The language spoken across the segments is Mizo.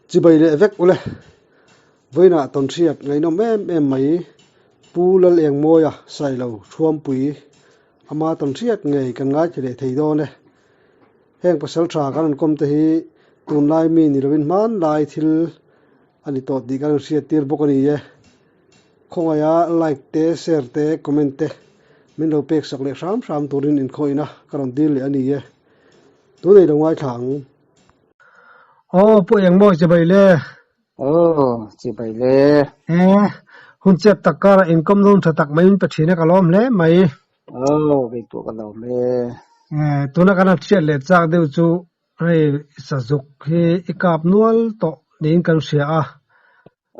Chibai leh vek ule. Vawiinah tawnhriat ngaihnawm em em mai Pu Lalengmawia Sailo Thuampui ama tawnhriat ngei kan ngaithla leh thei dawn e. Heng pasal tha kan rawn kawm te hi tunlai mi ni lovin hmanlai thil a ni tawh tih kan rawn hriat tir bawk a ni e. Khawngaiha like te, share te, comment te min lo pek sak leh hram hram turin inkhawihna ka rawn dil leh a ni e. Tunei lo ngaithla ang. Aw pu engmaw chibai le. Aw chibai le. E hun chep tak karah inkawm dawn tha tak mai in pe thin a ka lawm hle mai. Aw kei pawh ka lawm e. E tuna kan han hriat leh chak deuh chu hei sazuk hi i kap nual tawh niin kan hria a.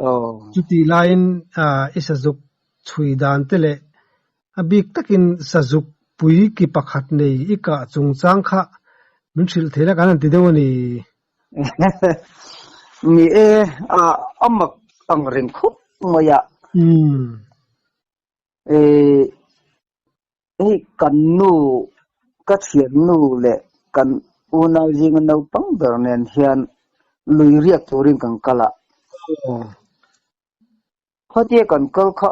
Aw. Chutih laiin i sazuk chhui dan te leh A bik takin sazuk pui ki pakhat nei i kah chungchang kha min hrilh theih la kan han ti deuh a ni. Ni e, a mak ang reng khawp mai a. Hei kan nu, ka thiannu leh kan unau zinga naupang ber nen hian lui riak turin kan kal a. Khatia kan kal kha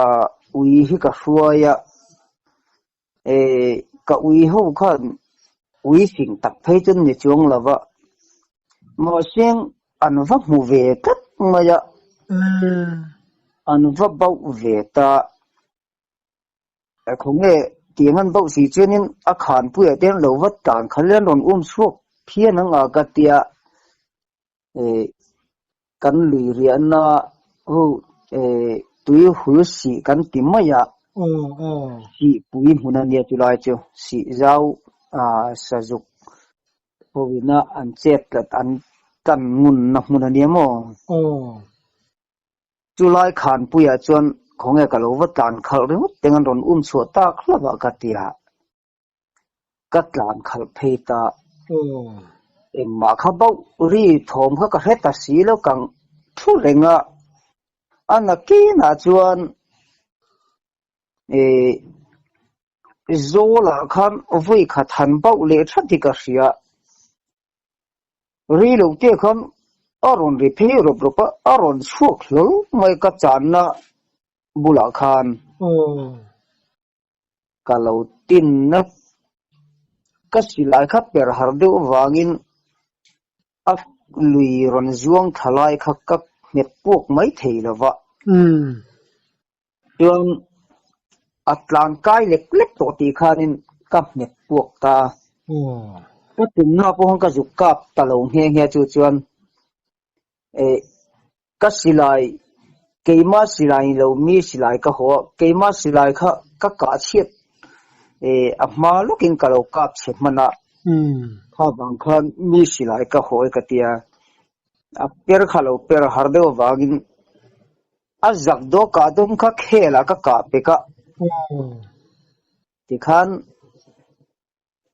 ah ui hi ka hruai a, eh ka ui ho khan ui fing tak phei chu an ni chuang lo va, mahse an va hmu ve tlat mai a, an va bauh ve ta. Khawnge tiang an bauh si chuanin a khanpuiah te an lo va tlan khalh ila an rawn um chhuak phian ang a ka tia. eh kan lui riahna ho eh tui hul sih kan ti mai a sih pui hmun a nia chulai chu sih zau ah sazuk ho ina an chet tlat an tan ngunna hmun a nia maw chulai khanpuiah chuan khawnge ka lo va tlan khalh ringawt teng an rawn um chhuah tak hlauh a ka ti a. Ka tlan khalh phei ta. Engmah kha bauh ri thawm kha ka hre ta si lo ka thu reng a. A nakinah chuan eh Zawlah khan vawi khat han bauh leh that hi ka hria. Ri lo te khan a rawn ri phei rawp rawp a, a rawn chhuak hlawl mai ka channa bulah khan. Ka lo tin a, ka silai kha per har deuh avangin a lui rawn zuang thla lai kha ka nghet puak mai thei lo va. Chuan a tlan kai lek lek tawh tih khanin ka nghet puak ta a. Ka tumna pawh khan ka zuk kap ta lo nghe nghe chu chuan eh Ka silai, keima silai ni lo mi silai ka haw a, keima silai kha ka kah chhiat eh a hma lawkin ka lo kap chhe hman a, kha vang khan mi silai ka haw e ka tia, a per kha lo per har deuh avangin a zak dawh kah dawn kha khelah ka kah pek a, tikhan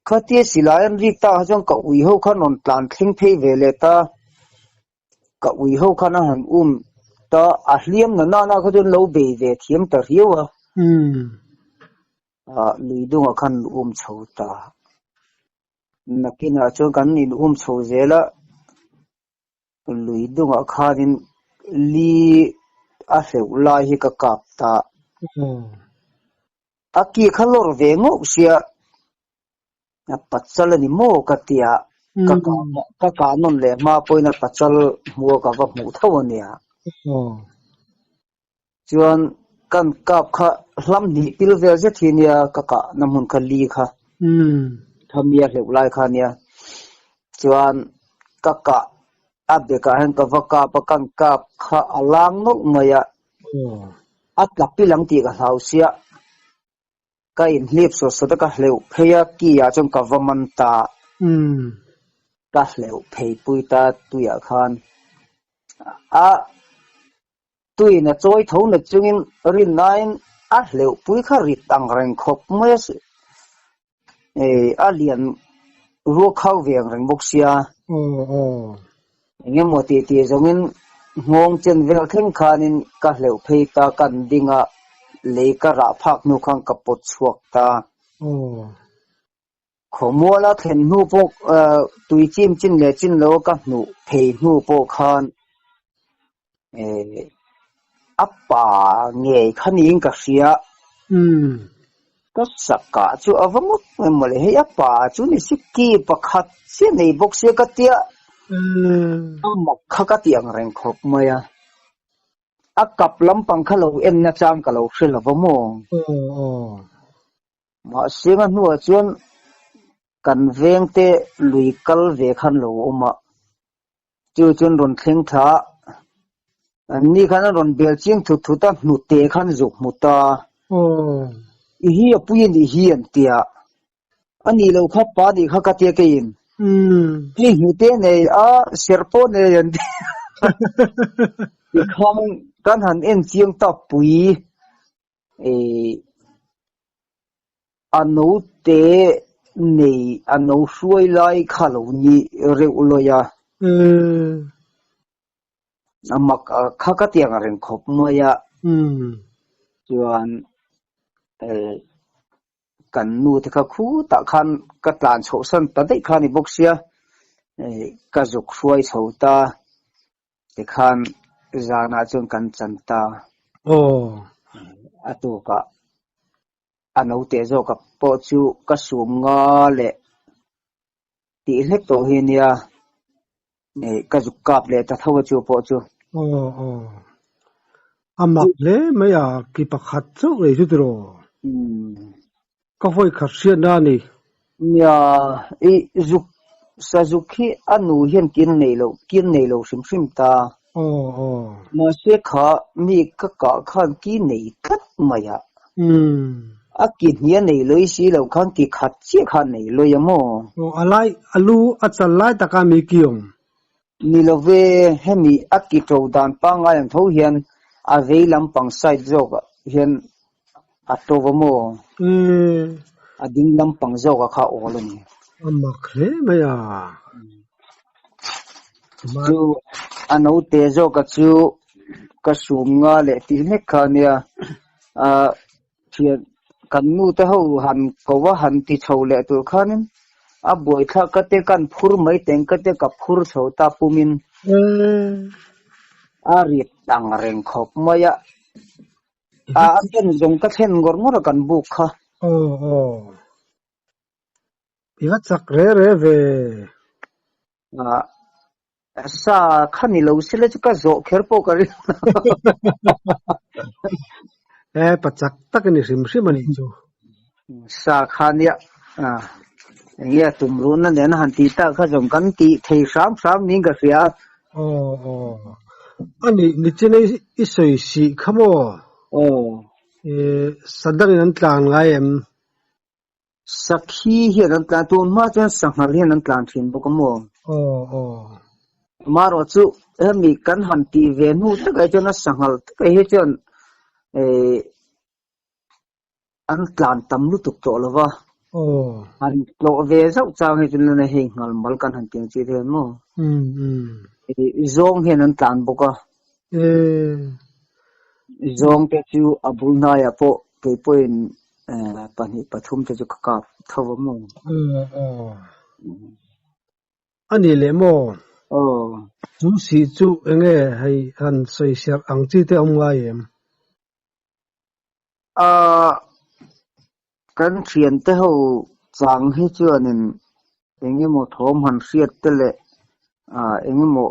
Khatia silai an rik tak ah chuan ka ui ho khan rawn tlan thleng phei ve leh ta, ka ui ho khan a han um ta, a hliam na nana kha chuan lo bei ve thiam ta riau a, ah lui dungah khan an um chho ta, nakinah chuan kan in um chho zel a, lui dungah khanin li a hleuh lai hi ka kap ta. A ki kha lawr ve ngauh sia, a pachal a ni maw ka ti a, ka ka kah nawn leh hma pawhin a pachal hmuh a ka va hmuh tho a nia. Chuan kan kap kha hlam hnih pil vel zet hi nia ka kah na hmun kha li kha, thamia hleuh lai kha nia. Chuan ka kah a bekah hian ka va kap a, kan kap kha a lang nawlh mai a. A tla pil ang tih ka hlau sia, ka inhlip sawt sawt a, ka hleuh phei a, ki ah chuan ka va man ta, ka hleuh phei pui ta tuiah khan a tuiin a chawi tho na chungin rinnain a hleuh pui kha rit ang reng khawp mai a, a lian ruak khau ve ang reng bawk sia. Engemaw tih tih zawngin nghawng chen vel thleng khanin ka hleuh phei ta kan ding a, lei ka rah phak hnu khan ka pawt chhuak ta. Khawmuala thlen hnu pawh tui chim chin leh chin lo ka hnuh phei hnu pawh khan a pa ngei kha niin ka hria. Ka sakah chu a va ngawt mai mawle, hei a pa chu ni si ki pakhat chiah nei bawk sia ka tia a mak kha ka ti ang reng khawp mai a. A kap lampang kha lo en nachang ka lo hre lo va maw? Mahse nga hnuah chuan kan vengte lui kal ve khan lo awm a, chu chuan rawn thleng tha a, an ni khan an rawn bel chiang thut thut a, hnute khan zuk hmu ta. I hi a pui a nih hi an ti a, a nih loh kha pa nih kha ka tia keiin. Hei hnute nei a, serh pawh nei an ti a. Tikhan kan han en chiang tak pui. A note nei a no hruai lai kha lo ni reuh lawi a. A mak kha ka tiang a reng khawp mai a. Chuan kan nu te kha khutah khan ka tlan chhoh san ta daih kha a ni bawk sia. Ka zuk hruai chho ta. Tikhan zanah chuan kan chan ta. Aw. A tukah a naute zawka pawh chu ka sum nga leh tih hlek tawh hi nia ka zuk kap leh ta tho a chu pawh chu. Aw aw. A mak hle mai a, ki pakhat chauh nei chu tiraw? Ka hawi khat hriatna a ni. Nia, i zuk, sazuk hi a nu hian kin nei lo, kin nei lo hrim hrim ta. Aw aw. Mahse kha mi ka kah khan ki nei tlat mai a. A ki hnia nei lawih si lo khan ki khat chiah kha a nei lawih a maw? Aw, a lai, a lu a chal lai taka mi ki awm. Ni lo ve, hemi a ki to dan pangngai ang tho hian a vei lampang side zawk ah hian a to va maw? A ding lampang zawk ah kha a awl a ni. A mak hle mai a. Chu a naute zawk a chu ka sum nga leh tih hlek kha a nia. Thian kan nu te ho han ko a han ti chho leh tur khanin a buaithlak ka te kan phur mai teng ka te ka phur chho ta pumin a rit ang reng khawp mai a a a thlen zawng ka thlen ngawr ngawr a kan buk kha. Aw aw i va chak re re ve. Sa kha ni lo sila chu ka zawh kher pawh ka ring lo. E pa chak tak a ni hrim hrim a nih chu. Sa kha nia enge a tum ruhna nen a han tih tak kha zawng kan tih thei hram hram niin ka hria a. Aw aw a nih nichin a i sawi sih kha maw? Aw. E sa dangin an tlan ngai em? Sakhi hian an tlan, tun hma chuan sanghal hian an tlan thin bawk a maw? Aw aw. Amaherawh chu hemi kan han tih ve hnu takah hi chuan a sanghal takah hi chuan eh an tlan tam lutuk tawh lo va. Aw. Han tlawh ve zauh chang hi chuan lana hei nghal mal kan han ti ang chi te hian maw? Um um. Zawng hian an tlan bawk a. Eh. Zawng te chu a bul hnaiah pawh kei pawhin pahnih pathum te chu ka kap tho a maw? Aw. A ni leh maw? Aw. Chu sih chu enge hei han sawi serh ang chi te awm ngai em? A kan thiante ho chang hi chuanin engemaw thawm han hriat te leh engemaw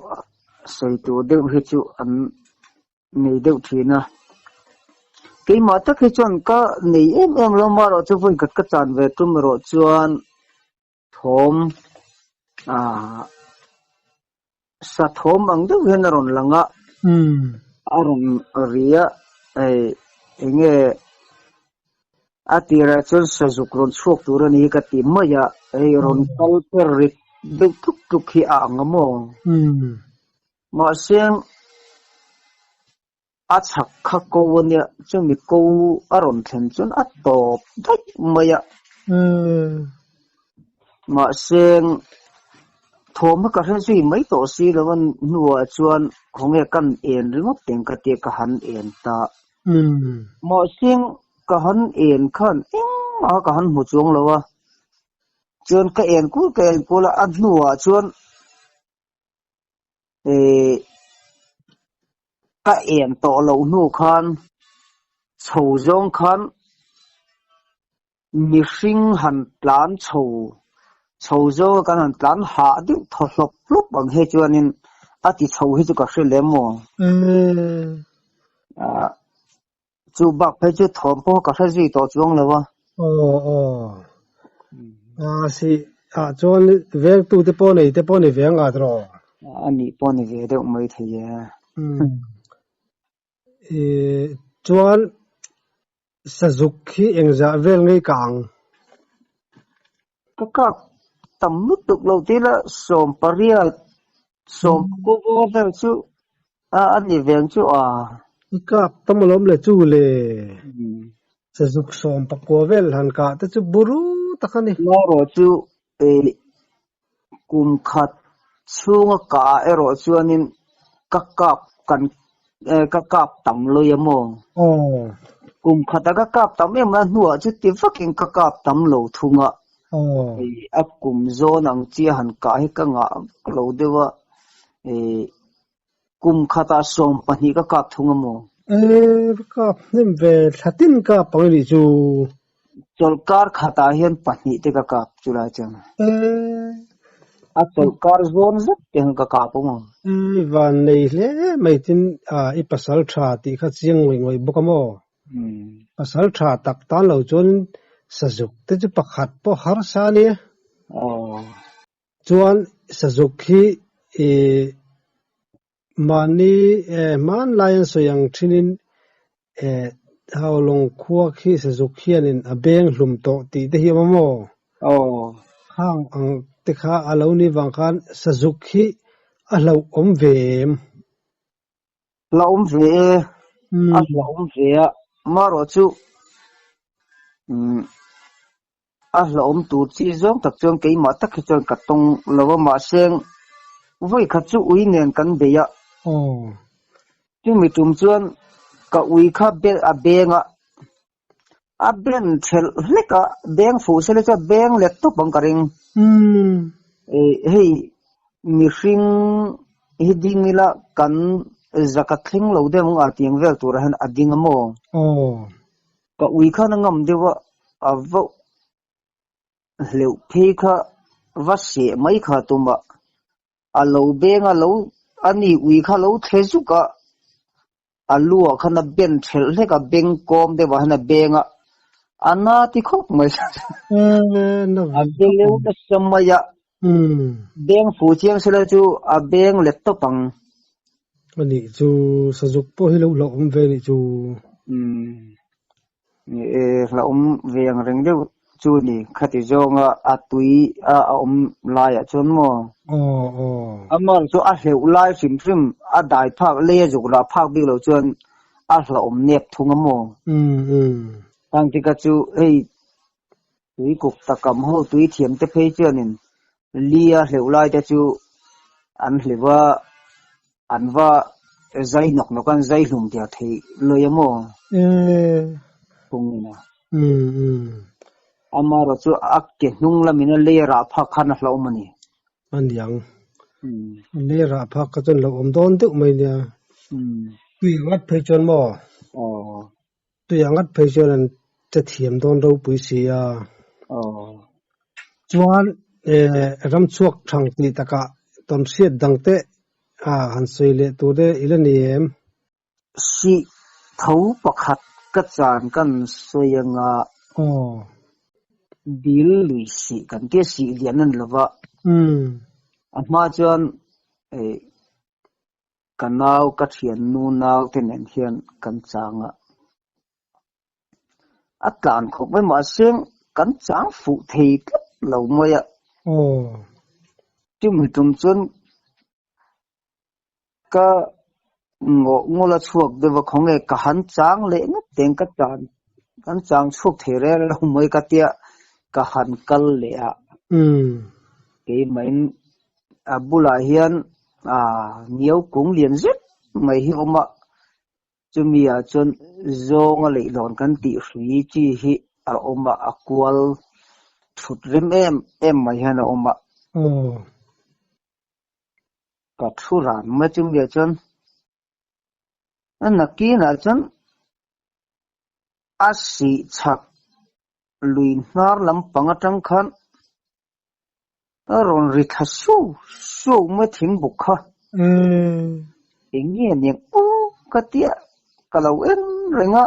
sawi tur deuh hi chu an nei deuh thin a. Keimah tak hi chuan ka nei em em lo marawh chu vawi khat ka chan ve tum erawh chuan thawm sa thawm ang deuh hian a rawn lang a, a rawn ri a, hei enge a tirah chuan sazuk rawn chhuak tur a ni hi ka ti mai a, hei rawn kal per rit deuh tluk tluk hi a ang a maw? Mahse a chhak kha ko a nia, chumi ko a rawn thlen chuan a tawp daih mai a. Mahse thawm hi ka hre zui mai tawh si lo a hnuah chuan khawnge kan en ringawt teng ka tia ka han en ta. Mahse ka han en khan engmah ka han hmu chuang lo a. Chuan ka en kul ka en kul a, a hnuah chuan eh ka en tawh loh hnu khan chho zawng khan mihring han tlan chho chho zawnga kan han tlan hah deuh thaw hlawp hlawp ang he chuanin a ti chho hi chu ka hre lem maw. Ah chu bak phei chu thawm pawh ka hre zui tawh chuang lo a. Aw aw a si ah chuan vengtu te pawh nei te pawh ni ve ang at rawh. A nih pawh ni ve deuh mai thei e. Chuan Sazuk hi engzah vel ngei ka ang? Ka kak tam lutuk lo tih la sawm pariat, sawm pakua vel chu a a ni veng chu a. I kak tam alawm le chu le. Sazuk sawm pakua vel han kah te chu buru tak a ni. Erawh chu kum khat chhunga kah ah erawh chuanin ka kap kan ka kap tam lawih a maw? Aw. Kum khata ka kap tam em a hnuah chuti vakin ka kap tam lo thung a. Aw. A kum zawn ang chia han kah hi ka ngah vak lo deuh a. Kum khatah 12 ka kap thung a maw? E, ka kap hnem ve, thla tin kap ang i nih chu. Chawlhkar khatah hian pahnih te ka kap chu lai chuan. E. A chawlhkar zawn zet te khan ka kap a maw? E, i van nei hle mai tin i pasal tha tih kha chiang ngawih ngawih bawk a maw? Pasal tha tak tan lo chuan sazuk te chu pakhat pawh harsa a nia. Aw. Chuan sazuk hi i mahni hmanlai an sawi ang thinin Haulawng khua khi sazuk hianin a beng hlum tawh tih te hi a awm a maw? Aw. Khang ang te kha a lo ni vang khan sazuk hi a hlauhawm ve em? Hlauhawm ve e, a hlauhawm ve a, marawh chu umm. A hlauhawm tur chi zawng tak chuan keimah tak hi chuan ka tawng lo a, mahse vawi khat chu ui nen kan bei a. Chumi tum chuan ka ui kha bel a beng a, a ben thelh hlek a, beng fuh sela chuan beng let tawp ang ka ring. Hei mihring hi ding ila kan zaka thleng lo deuh ang a tiang vel turah hian a ding a maw? Ka ui khan a ngam deuh a, a va hleuh phei kha va seh mai kha tum a, a lo beng a lo a ni ui kha lo thle zuk a, a lu ah khan a ben thelh hlek a, beng kawm deuh ah hian a beng a, a na ti khawp mai a beleu nasa mai a, beng fuh chiang sela chu a beng let tawp ang. A nih chu sazuk pawh hi lo hlauhawm ve a nih chu. Umm ni e hlauhawm ve ang reng deuh chu ni khati zawnga a tui a a awm laiah chuan maw. Aw aw. Amar chu a hleuh lai hrim hrim a dai phak lei a zuk rah phak bik loh chuan a hlauhawm nep thung a maw. Umm umm. Khang tika chu hei tui kuk takam ho tui thiam te phei chuanin li a hleuh lai te chu an hleuh a, an va zai nawk nawk a, an zai hlum der thei lawi a maw? Phungin a. Amaherawh chu a ke hnung lamin a lei a rah phak khan a hlauhawm a ni. A niang. A lei a rah phak kha chuan hlauhawm dawn deuh mai nia. Tui a ngat phei chuan maw? Tui a ngat phei chuan an che thiam dawn ropui si a. Chuan ram chhuak thang tih takah tawnhriat dang te han sawi leh tur te i la ni em? Sih tho pakhat ka chan kan sawi anga dil lui sih kan tia sih lian a ni lova. A hma chuan Ka nau, ka thiannu nau te nen hian kan chang a, a tlan khawp mai mahse kan chang fuh thei tlat lo mai a. Chumi tum chuan ka ngawh ngawlh a chhuak deuh a, khawnge ka han chang leh ngawt teng ka chan kan chang chhuak thei reng lo mai ka tia ka han kal leh a. Keimahin a bulah hian Ngiau kung lian zet mai hi a awm a, chumi ah chuan zawnga leihlawn kan tih hrui chi hi a awm a, a kual Thut rem em em mai hian a awm a. Aw. Ka thu ran mai chu miah chuan a nakinah chuan a sih chhak lui hnar lampang atang khan a rawn ri thla suau suau mai thingbuk kha. Eng nge aniang aw ka tia ka lo en reng a.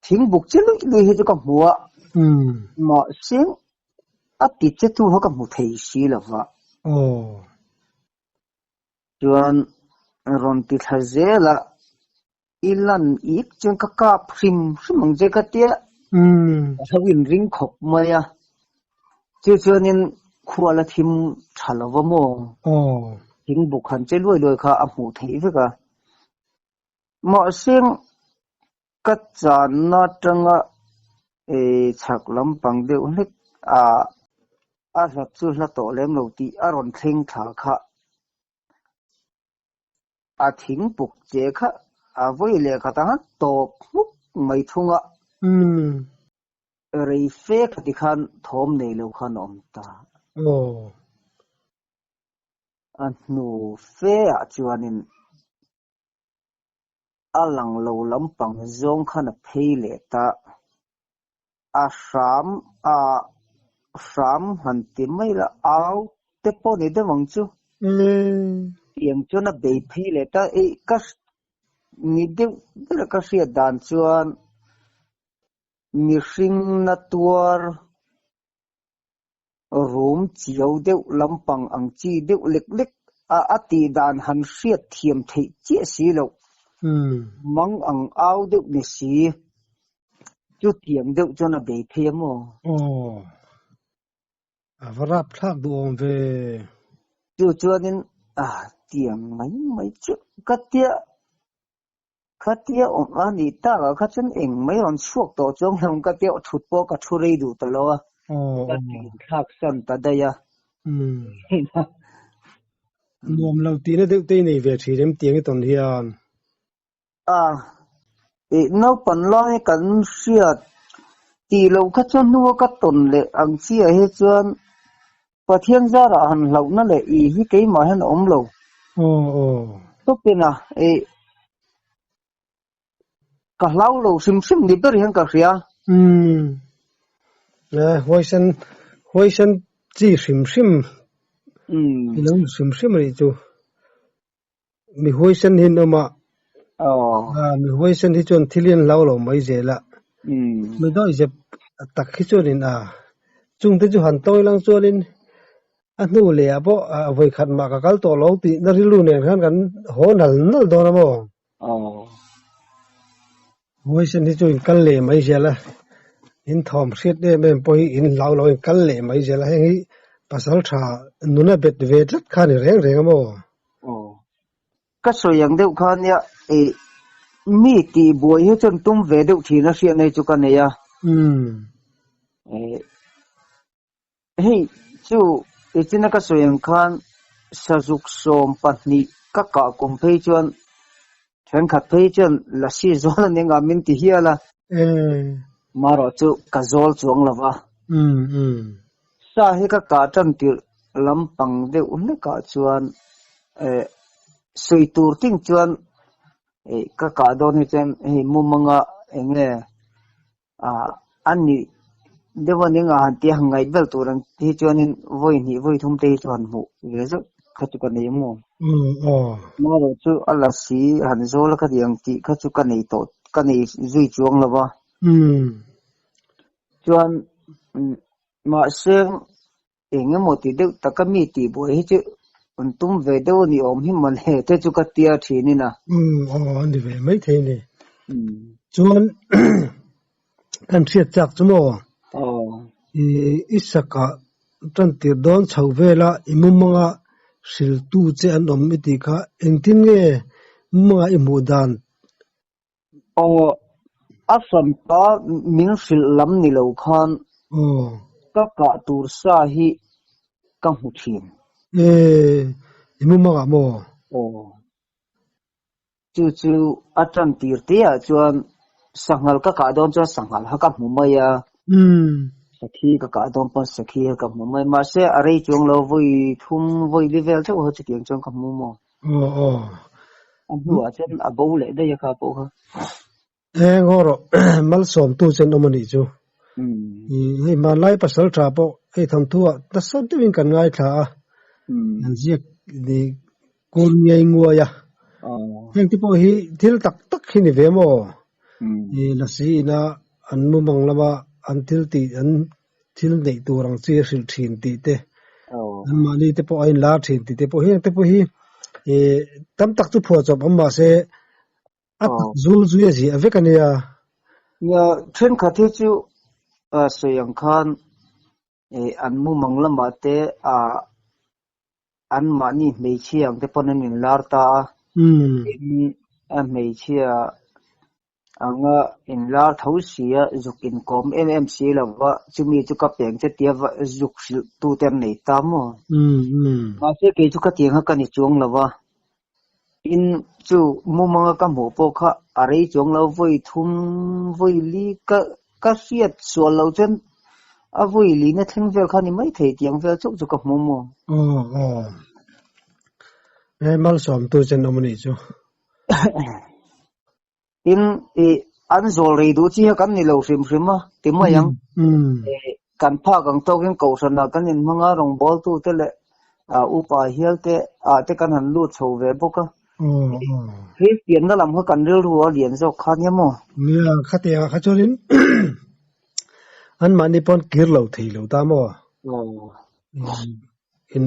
Thingbuk chi luih luih hi chu ka hmu a, mahse a ti che tu kha ka hmu thei si lo va. Chuan rawn ti thla zel a, i lan ik chuan ka kap hrim hrim ang che ka tia, ka lo inring khawp mai a. Chu chuanin khua la thim tha lo va maw? Thingbuk han che luai luai kha a hmuh theih vek a. Mahse ka channa atanga chhak lampang deuh hlek a a hlat chu hla tawh lem lo tih a rawn thleng thla kha. A thingpuk che kha a vawi leh khat ang a tawp hmuk mai thung a. Rei fe kha tikhan thawm nei lo khan a awm ta. A hnu fe ah chuanin A lang lo lampang zawng khan a phei leh ta. A hram a hram han ti mai la, au te pawh ni deuh ang chu. Tiang chuan a bei phei leh ta. Ei ka ni deuh ber a ka hriat dan chuan mihring na tuar Rum chiau deuh lampang ang chi deuh lek lek a a tih dan han hriat thiam theih chiah si loh. Mang ang au deuh ni si. Chutiang deuh chuan a bei phei a maw? Aw. A va rap thlak duh awm ve. Chu chuanin a tiang mai mai chu ka tia Khatia awm a nih tak ah kha chuan eng mai rawn chhuak tawh chuang lo ka tia thut pawh ka thu rei duh ta lo a, ka ṭin thlak san ta daih a. Nuam lo tihna deuh te i nei ve ṭhin em tiang i tawn hian? A, ih naupan lai kan hriat tih loh kha chuan hnua ka tawn leh ang chiah hi chuan Pathian zarah han hlauhna leh ih hi keimah hian a awm lo. Aw aw. Tawpin a, ih ka hlau lo hrim hrim ni ber hian ka hria. Umm. Huaisen, huaisen chi hrim hrim. Umm. I lo ni hrim hrim a nih chu. Mi huaisen hi an awm a. Aw. Mi huaisen hi chuan thil hi an hlau lo mai zel a. Umm. Mi dawihzep tak hi chuanin a chungte chu han tawi lang chuanin a hnu leh ah pawh vawikhat mah ka kal tawh lo tih na rilru nen khan kan haw nal nal dawn a maw? Aw. Huaisen hi chu in kal leh mai zel a, in thawm hriat em em pawh hi in hlau lo in kal leh mai zel a, heng hi pasal tha nuna bet ve tlat kha a ni reng reng a maw? Aw. Ka sawi ang deuh kha nia, ih, mi tih buai hi chuan tum ve deuh thin a hriatna hi chu ka nei a. Umm. Ih, hei chu tichina ka sawi ang khan sazuk 12 ka kah kum phei chuan thenkhat phei chuan lasi zawl a ni ngah min ti hial a. Umm. Marawh chu ka zawl chuang lo va. Umm umm. Sa hi ka kah tan tirh lampang deuh hlekah chuan eh sawi tur ting chuan eh ka kah dawn hi chuan hei mumanga eng nge ah a nih deuh a ning a han tia han ngaih vel tur ang hi chuanin vawi hnih vawi thum te hi chu han hmuh ve zauh kha chu ka nei maw. Marawh chu a la si han zawl a ka ti ang tih kha chu ka nei tawh ka nei zui chuang lo va. Chuan mahse eng emaw ti deuh taka mi tih buai hi chu an tum ve deuh a ni awm hi mawle te chu ka tia thin in a. Umm aw a ni ve mai thei a ni. Chuan kan hriat chak chu maw? Aw. I sakah tan tir dawn chho vela i mumanga hriltu che an awm i tih kha engtin nge mumanga i hmuh dan? Aw, a hranpa min hrilh lam ni lo khan ka kah tur sa hi ka hmu thin. E, i mumangah maw? Aw, chu chu a tan tir te ah chuan sanghal ka kah dawn chuan sanghal kha ka hmu mai a. Sakhi ka kah dawn pawn sakhi kha ka hmu mai. Mahse a rei chuang lo vawi thum vawi li vel theuh ho chutiang chuan ka hmu maw? Aw aw. A hnuah chuan a bo leh daih a kha pawh kha. Eng haw rawh malsawmtu chen awm a nih chu. Hei hmanlai pasal tha pawh hei thawnthu ah nasa deuhin kan ngaithla a, an ziak ni kul ngei nguai a. Heng te pawh hi thil tak tak hi ni ve maw? Lasi ina an mumang lama an thil tih an thil neih tur ang chi a hrilh thin tih te, anmahni te pawh a inlar thin tih te pawh hi heng te pawh hi tam tak chu phuahchawp awm mahse A tak zul zui a ziah vek a nia. Nia, thenkhat hi chu sawi ang khan an mumang lamah te anmahni hmeichhia ang te pawn an inlar ta a. Tin, a hmeichhia anga inlar tho si a, zuk inkawm em em si lo va, chumi chu ka peng che tia zuk hrilh tute an nei ta maw? Mahse kei chu khatiang kha ka ni chuang lo va. In chu mumanga ka hmuh pawh kha a rei chuang lo vawi thum vawi li ka ka hriat sual lo chuan a vawi li na thleng vel kha ni mai thei tiang vel chauh chu ka hmu maw? Aw aw he malsawmtu chen awm a nih chu. Tin i an zawl rei duh chi kha kan ni lo hrim hrim a ti mai ang. Kan phak ang tawkin kohhranah kan inhmang a, rawngbawltute leh upa hial te ah te kan han lut chho ve bawk a. Kristianna lam kha kan rilru a lian zawk kha nia maw? Nia, khatiangah kha chuanin anmahni pawn kir lo thei lo ta maw? In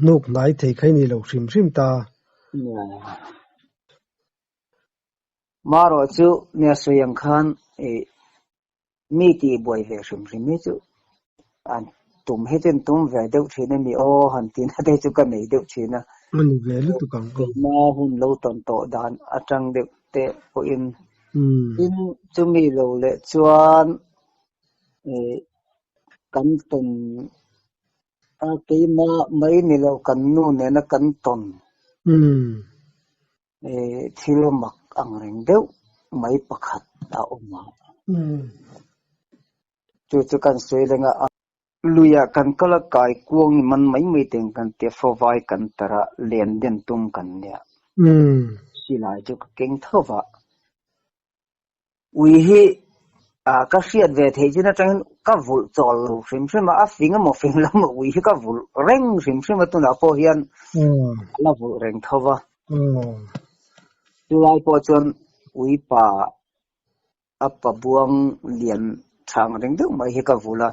hnuk hnai thei kha i ni lo hrim hrim ta. Marawh chu nia sawi ang khan mi tih buai ve hrim hrim hi chu an tum hi chu an tum ve deuh thin a mi aw han ti na te chu ka nei deuh thin a. A ni ve lutuk ang aw. Keima hun lo tawn tawh dan atang deuh te pawhin tin chumi lo leh chuan kan tawn a keima mai ni lo kan nu nena kan tawn. Thil mak ang reng deuh mai pakhat a awm a. Chu chu kan sawi leng a, luiah kan kal a kai kuang i man mai mai teng kan tia fawvai kan tar a, len den tum kan nia. Silai chu ka keng tho va. Ui hi ka hriat ve theih chin atangin ka vulh chawl lo hrim hrim a, a fing emaw fing lo emaw ui hi ka vulh reng hrim hrim a, tunah pawh hian a la vulh reng tho va. Chulai pawh chuan ui pa a pa buang lian chhang reng deuh mai hi ka vulh a,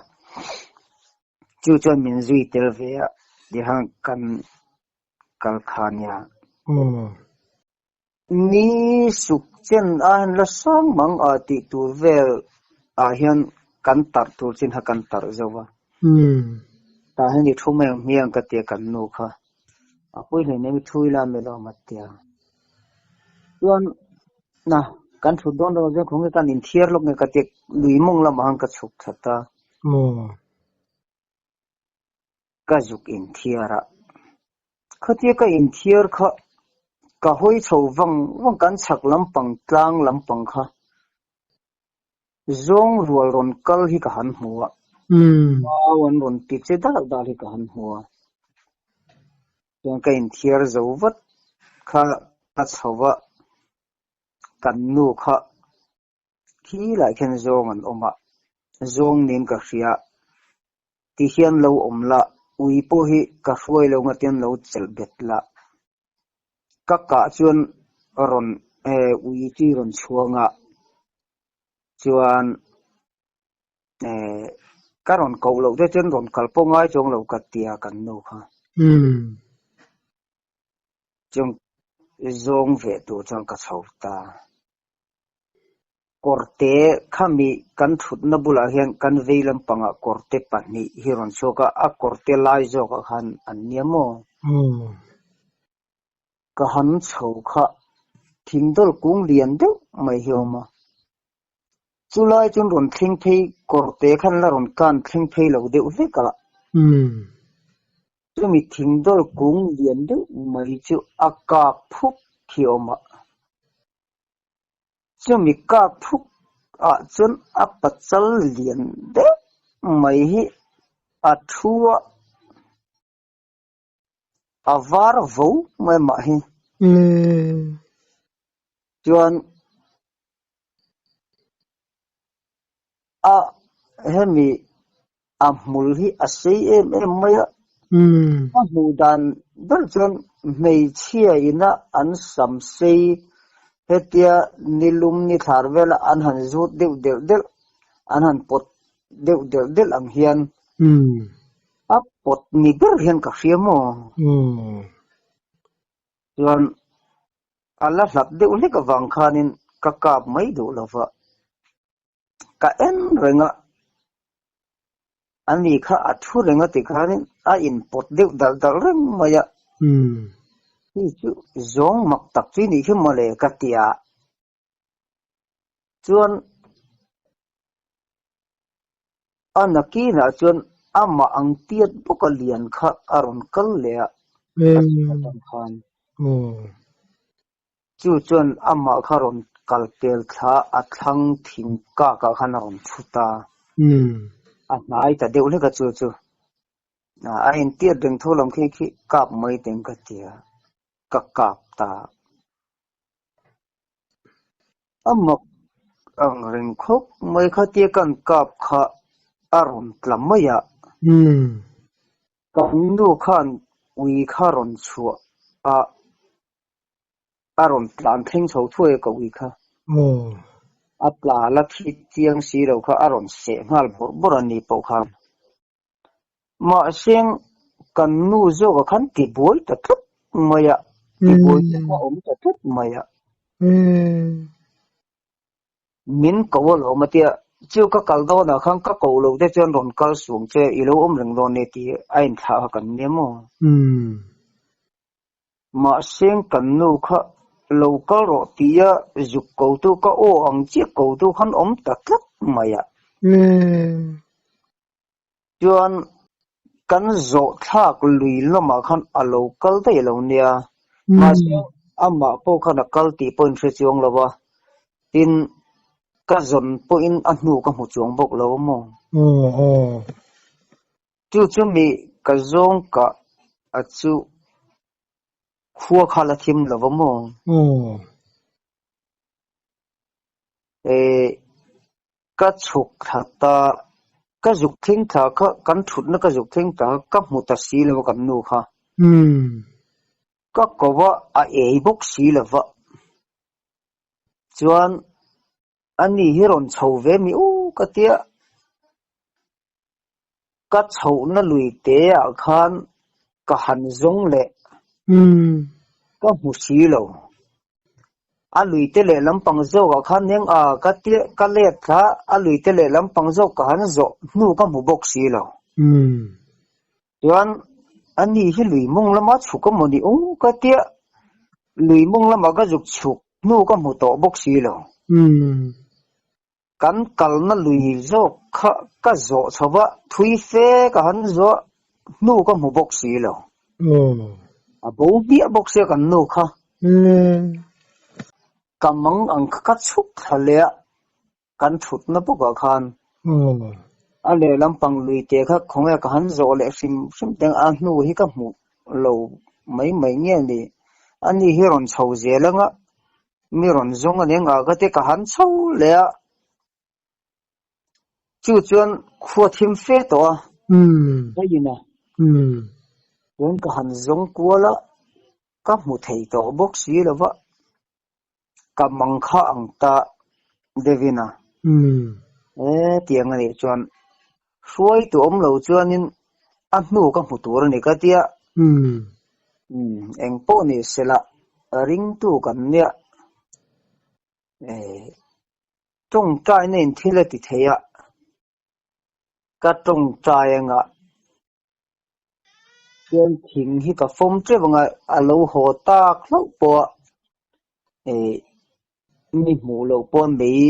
chu chuan min zui tel ve a, tihian kan kal kha nia. Ni suk chen a hian la sang mang a tih tur vel ah hian kan tarh tur chin kha kan tarh zo va. Tah hian i thu mai ang hmiang ka tia kan nu kha. A pawi hle mai thu ila mi lo mat tia. Chuan na kan thut dawn lo chuan khawnge kan inthiar lawk nge ka tia lui mawng lamah khan ka chhuk that a. Ka zuk inthiar a, khatia ka inthiar kha ka hawi chho vang vang kan chhak lampang tlang lampang kha zawng rual rawn kal hi ka han hmu a, mau an rawn ti che dal dal hi ka han hmu a, chuan ka inthiar zo vat kha ka chho va, kan nu kha Khi lai khian zawng an awm a, zawng nen ka hria ti hian lo awm la, ui pawh hi ka hruai lo nga tian lo chelh bet la, ka kah chuan rawn ui chi rawn chhuang a, chuan ka rawn koh loh te chuan rawn kal pawh ngai chuang lo ka tia kan nu kha. Chuan zawng ve tur chuan ka chho ta. Kawrte khami kan thutna bulah hian kan vei lampangah kawrte pahnih hi rawn chhuak a, a kawrte lai zawkah khan an nia maw? Ka han chho kha thingdawl kung lian deuh mai hi a awm a, chulai chuan rawn thleng phei kawrte khan la rawn kan thleng phei lo deuh hlek a. Chumi thingdawl kung lian deuh mai chu a kak phuk hi a awm a. Chumi kak phuk ah chuan a pachal lian deuh mai hi a thu a, a var vo mai mah hi. Chuan a hemi a hmul hi a sei em em mai a, a hmuh dan ber chuan hmeichhia ina an sam sei hetia nilum ni thlar vela an han zut deuh delh delh an han pawt deuh delh delh ang hian a pawt ni ber hian ka hria maw? Chuan a la hlat deuh hlek avang khanin ka kap mai duh lo va, ka en reng a, ani kha a thu reng a tikhanin a inpawt deuh dalh dalh reng mai a. Hei chu zawng mak tak chu i nih khi mawle ka ti a. Chuan a nakinah chuan amah ang tiat bawk a lian kha a rawn kal leh a, a chhuk atang khan. Chu chuan amah kha rawn kal pel thla a thlang thing kak ah khan a rawn thu ta. A hnai ta deuh hlek a chu chu. A intiat reng tho lam khi khi kap mai teng ka ti a, ka kap ta. A mak ang reng khawp mai khatia kan kap kha a rawn tla mai a. Ka nu khan ui kha rawn chhuah a, a rawn tlan thleng chho thuai a ka ui kha. A tla la thi chiang si lo kha a rawn seh nghal bawrh bawrh a ni pawh khan. Mahse kan nu zawkah khan tibuai ta tlat mai a, tibuai te kha a awm ta tlat mai a. Min ko alawm a tia, chu ka kal dawnah khan ka ko lo te chuan rawn kal suang che, i lo awm reng dawn e tih a inthlah kha kan nia maw? Mahse kan nu kha lo kal rawh tia zuk kotu ka aw ang chiah kotu khan awm ta tlat mai a. Chuan kan zawh thlak lui lamah khan a lo kal daih lo nia. Mahse amah pawh khan a kal tih pawh in hre chuang lo a. Tin, ka zawn pawhin a hnu ka hmu chuang bawk lo maw? Chu chu mi ka zawng kah a chu khua kha la thim lo va maw? Ka chhuk thla ta, ka zuk thleng thla kha, kan thutna ka zuk thleng thla kha ka hmu ta si lo a kan nu kha. Ka ko a, a ei bawk si lo va. Chuan ani hi rawn chho ve mi u ka tia, ka chhohna lui te ah khan ka han zawng leh ka hmu si lo. A lui te leh lampang zawk ah khan eng a ka tia ka let thla a lui te leh lampang zawk ka han zawh hnu ka hmu bawk si lo. Chuan ani hi lui mawng lama chhuk a maw ni u ka tia lui mawng lama ka zuk chhuk hnu ka hmu tawh bawk si lo. Kan kalna lui zawk kha ka zawh chho va, thui fe ka han zawh hnu ka hmu bawk si lo. A bo hmiah bawk sia kan nu kha. Ka mang ang kha ka chhuk thla leh a, kan thutna bawkah khan. A lehlam pang lui te kha khawnge ka han zawh leh hrim hrim teng a hnu hi ka hmu lo mai mai nge ni. Ani hi rawn chho zel anga Mi rawn zawng a nia ngah ka ti ka han chho leh a, chu chuan khua thim fe tawh a, ka in a, chuan ka han zawng kual a, ka hmu thei tawh bawk si lo va, ka mang kha ang ta Devin a, e tiang a nih chuan hruaitu awm lo chuanin a hnu ka hmu tur a ni ka tia, eng pawh ni sela ringtu kan nia tawngtaina in thil a ti thei a, ka tawngtai anga chuan thing hi ka fawm teuh anga a lo haw tak hlauh pawh a Mi hmuh loh pawh mei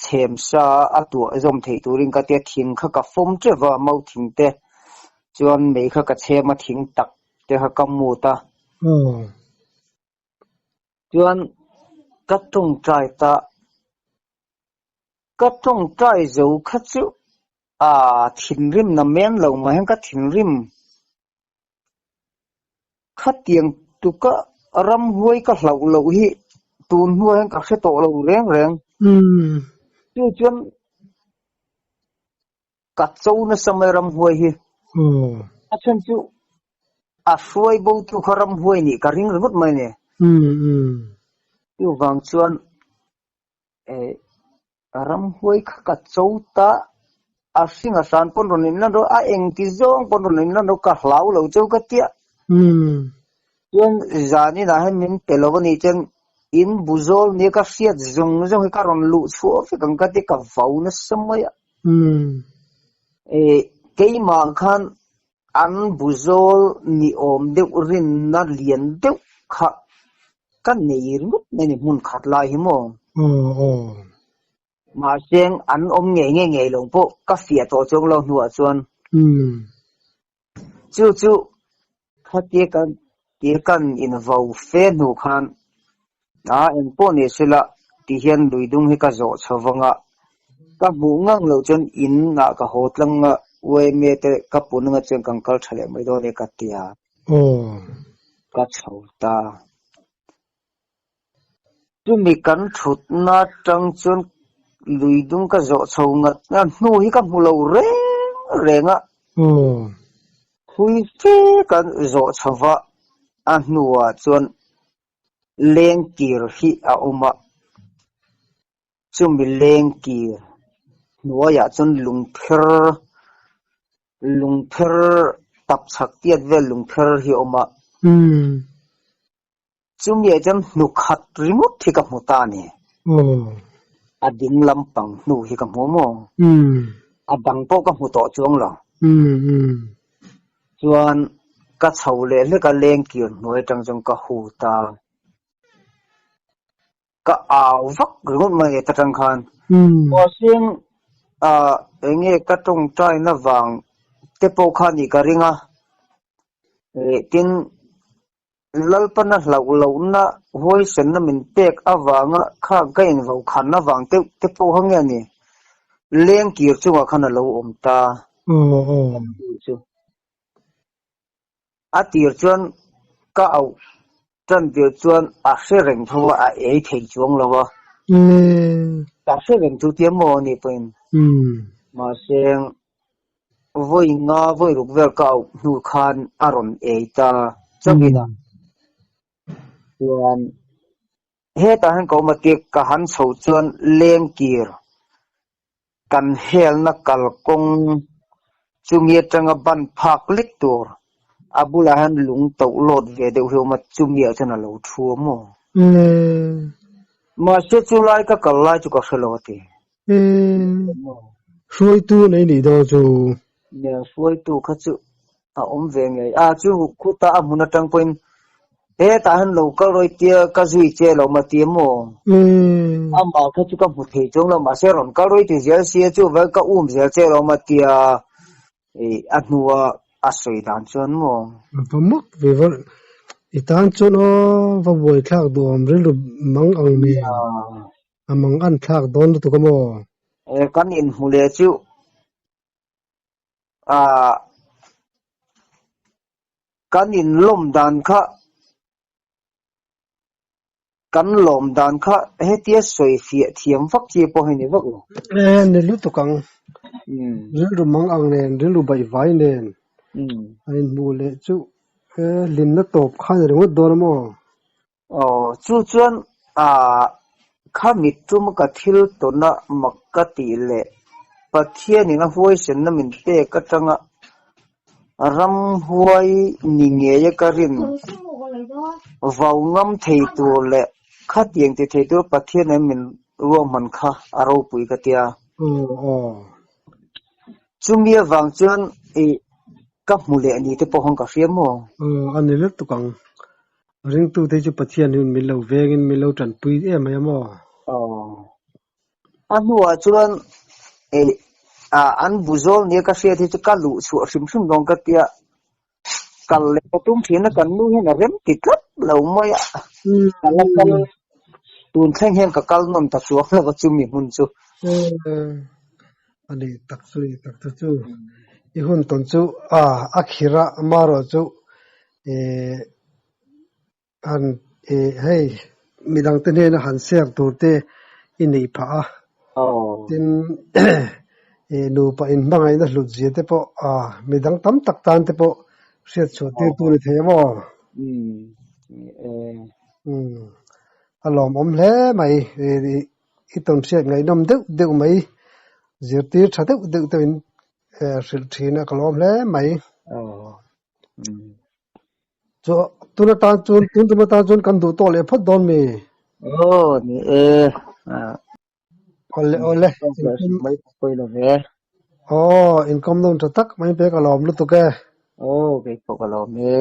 chhem sa a tuah zawm theih turin ka tia thing kha ka fawm teuh va mau thing te chuan mei kha ka chhem a thing tak te kha ka mut a. Chuan ka tawngtai ta ka tawngtai zo kha chu. A thinrim na men lo mah hian ka thinrim khatiang tuka ramhuai ka hlauh loh hi tun hnuah hian ka hre tawh lo reng reng. Chu chuan ka cho nasa mai ramhuai hi. A chhan chu a hruai bo tu kha ramhuai nih ka ring ringawt mai a ni. Chuvang chuan Ramhuai kha ka cho ta, a hring a hran pawn rawn inlan rawh, a engti zawng pawn rawn inlan rawh, ka hlau lo cheu ka tia. Chuan zan inah hian min pe lo a nih chuan in bu zawl nia ka hriat zawng zawng hi ka rawn luh chhuah vek ang ka tia ka vau nasa mai a. Keimah khan an bu zawl ni awm deuh rinna lian deuh kha ka nei ringawt mai ni hmun khat lai hi maw? Aw aw. Mahse an awm ngei ngei ngei lo pawh ka fiah tawh chuang lo hnuah chuan. Chu chu khatia kan tia kan invo fe hnu khan a engpawh ni sela ti hian lui dung hi ka zawh chho vang a, ka hmuh ngang loh chuan in ah ka haw tlang a, UMA te ka pun anga chuan kan kal tha leh mai dawn e ka ti a. Aw. Ka chho ta. Chumi kan thutna atang chuan lui dung ka zawh chho ngat ngat hnu hi ka hmu lo reng reng a. Aw. Thui fe kan zawh chho va, a hnuah chuan lengkir hi a awm a. Chumi lengkir hnuaiah chuan lungpher lungpher tap chhak tiat vel lungpher hi a awm a. Chumiah chuan hnu khat ringawt hi ka hmu ta a ni. A ding lampang hnu hi ka hmu maw? A dang pawh ka hmu tawh chuang lo. Chuan ka chho leh hlek a lengkir hnuai atang chuan ka hu ta. Ka au vak ringawt mai e ta tang khan. Mahseng ah eng nge ka tawngtaina vang te pawh kha nih ka ring a. Tin, Lalpana hlauh lohna huaisenna min pek avanga kha ka invokhan avang deuh te pawh kha nge ni? Lengkir chungah khan a lo awm ta. Chu. A tir chuan ka auh tan tir chuan a hre reng tho a, a ei thei chuang lo a. Ka hre reng chu tia maw ani pawhin. Mahse vawi nga vawi ruk vel ka auh hnu khan a rawn ei ta chauhin a. Chuan hetah hian ka awm a tia ka han chhoh chuan lengkir Kan helna kalkawng chumi atanga ban phak lek tur a bulah hian lung toh lawt ve deuh hi a awm a, chumi ah chuan a lo thu a maw? Mahse chu lai ka kal lai chu ka hre lo a ti. Hruaitu nei nih dawn chu. Nia, hruaitu kha chu a awm ve ngei a, chu khutah a hmun atang pawhin hetah hian lo kal rawih tia ka zui che lo ma ti maw? Amah kha chu ka hmu thei chuang lo, mahse rawn kal rawih ti zel sia chu vai ka um zel che lo ma tia a hnua a sawi dan chuan maw? Va mak ve va, i tan chuan aw va buaithlak duhawm rilru mang ang nen a mang an thlak dawn lutuk a maw? Kan inhmu leh chu Ah, kan inlawm dan kha, kan lawm dan kha hetia sawi fiah thiam vak chi pawh hi ni vak lo. E, ni lutuk ang. Rilru mang ang nen, rilru baihvai nen a inhmuh leh chu e, hlimna tawp kha ni ringawt dawn a maw? Aw, chu chuan ah kha mittum ka thil tawna mak ka tih leh Pathianin a huaisenna min pek atanga ramhuai ni ngeia ka rin vau ngam thei tur leh khatiang ti thei tur Pathianin min ruahman kha a ropui ka tia. Aw, aw. Chumi avang chuan i ka hmu leh ni te pawh khan ka hria maw? Aw, a ni lutuk ang. Ringtute chu Pathian hian min lo vengin min lo tanpui em mai a maw? Aw. A hnuah chuan eh an bu zawl nia ka hriat hi chu ka luh chhuah hrim hrim dawn ka tia kal leh ka tum thin a kan nu hian a rem ti tlat lo mai a. Ka la kal tun thleng hian ka kal nawn ta chuang lo a chumi hmun chu. A ni tak chu ni tak chu chu i hun tawn chu a a khirh a amaherawhchu eh han eh hei midang te hnena han share tur te i neih phah a tin eh nupa inhmangaihna hlut zia te pawh a midang tam tak tan te pawh hriat chhuah tir tu ni thei a maw? Umm a lawmawm hle mai i tawn hriat ngaihnawm deuh deuh mai zirtir tha deuh deuh te in hrilh thin a ka lawm hle mai. Chu tun atan chuan tun tum atan chuan kan duh tawh leh phawt dawn mi? Aw ni e. Awle awle. Mai pawh lo ve. Aw inkawm nawm tha tak mai pek a lawm lutuk e. Aw kei pawh ka lawm e.